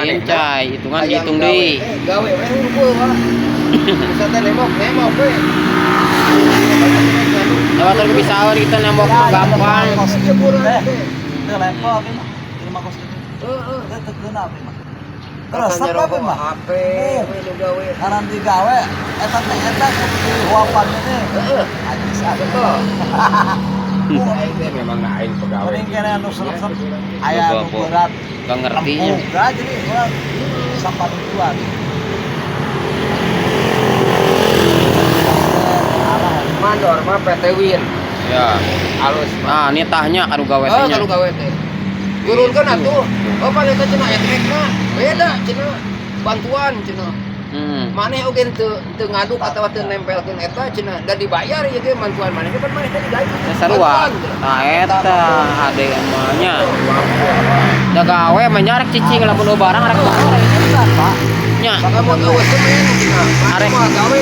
Manehna Cai, hitungan hayang dihitung gawe deui. Teh, gawe we hungkul, Pak. Bisa teh nembok, nembok we. Lewat bisa kita nembok mah gampang. Kos Iya, kurang teh. teh. Teu level abi mah. Di rumah kos gitu. Heeh. Teu teu keuna abi mah. Terus Resep abi mah. HP we nu gawe. Ngaran digawe eta teh eta kudu huapan ini. Heeh. Ajis abi. Betul. Aing teh memang na aing pegawai. Mending kene anu serep-serep aya anu Bobo. berat. Gak ngertinya. Boga jadi urang sapanujuan. Mandor mah PT Win. Ya. Alus mah. Nah, ini tahnya kanu gawe Oh, teh nya. kalau gawe teh. Turunkeun atuh. Oh, pan eta cenah etrekna. Beda cenah. Bantuan cenah. Maneh oge teu teu ngaduk atawa teu nempelkeun eta cenah da dibayar ieu ge bantuan maneh ge pan maneh teh digaji. Teh sarua. Nah, eta ade mah nya. Da gawe mah nya rek cicing lamun barang rek gawe. Pak. Nya. Maka mun eueuh semen cenah. Arek. Mah gawe.